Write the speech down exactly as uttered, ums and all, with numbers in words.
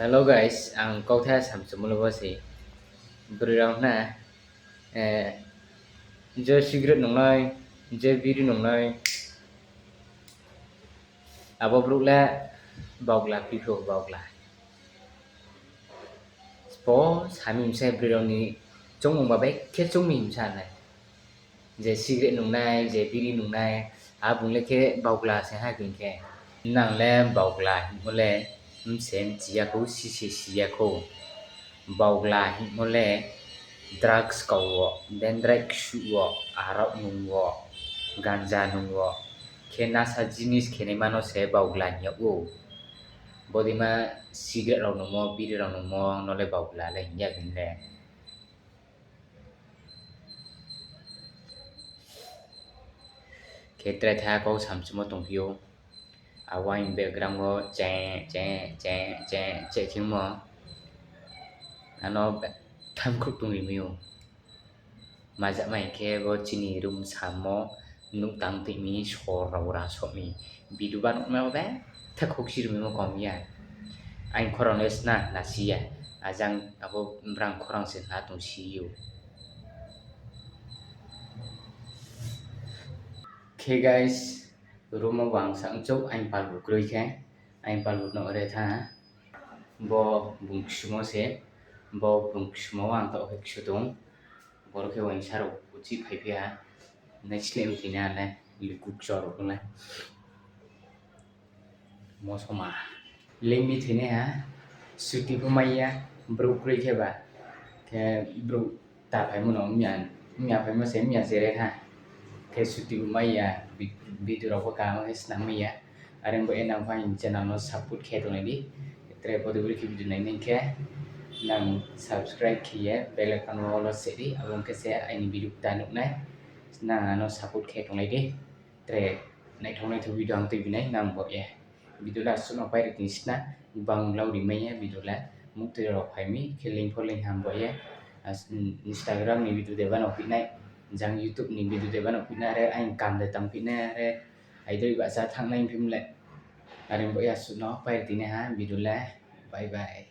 Hello guys, ang kauthai samchumo le bo se. Broi rao na, eh, je cigarette nungnai, je biri nungnai, abo brouh le baugla phi pho baugla. Spo sami msai broi rao ni choungmung ba bai khe choung mi msa nai. Je cigarette nungnai, je biri nungnai, abung le khe baugla se ha khe. Nang le baugla hingmo le mse mchi ya khou, si se si ya khou. Baugla hingmo le drugs kau wo, dendrite ksuh wo, arok nung wo, ganja nung wo, khe nasa jinis khenaima no se baugla hing yag ou. Bodeima cigarette rao nungmo, biri rao nungmo no le baugla le hing ya bini le. Khe tre tha kau samchumo tongphi ou. Awaing background wo che, che, che, che, che khemo. Ano tham khruh tongri mi ou. Majak mai khe bo chini room samo, nuh tang tui mi sor rao ra soh mi. Video ba nuh mai bo be, tha khouh si ri mi mo kom ya. Aini khorang le sna na si ya. Ajang abo brang khorang se na tong si ou. Khe guys, room wo ang sa chouh aini palbu kroi khe, aini palbu no re tha. Bo bung ksumo se, bo bung ksumo ang taoh khe ksu tong. Boro khe uaingsa rao uchih phaiphi ha. Nai sleh mi thoi nai le, likuk chor rao le. Mosoma. Lingmi thoi nai ha, suti pho mai ya, brouh kroi khe ba. Khe brouh ta phaimo no mya, mya phaimo se mya jere ha. Khe suti bo mai ya, vi-, video rao pho kaham khe snam mai ya. Are bo e nang pha aini channel no support khe tonglai di. Tre podi bri khe video nainai khe nang subscribe khe ye bell icon wo all se di, abo ong khe se aini video ta nuh nai. Nang ano support khe tonglai di. Tre naithao naithao video ang tuibi nai nang bo ye. Video le asuh no pai ri tong sna, gbang lau ri mai ya video le, muhtoi rao phai mi khe link pho link ham bo ye. Instagram ni video de ba no phi nai, jang YouTube ni video de ba no phi nai, are aini kam de tang phi nai, are aidroih bahcha thanng nai phim le. Are bo ye asuh no pai ri tong nai ha video le. Bye bye.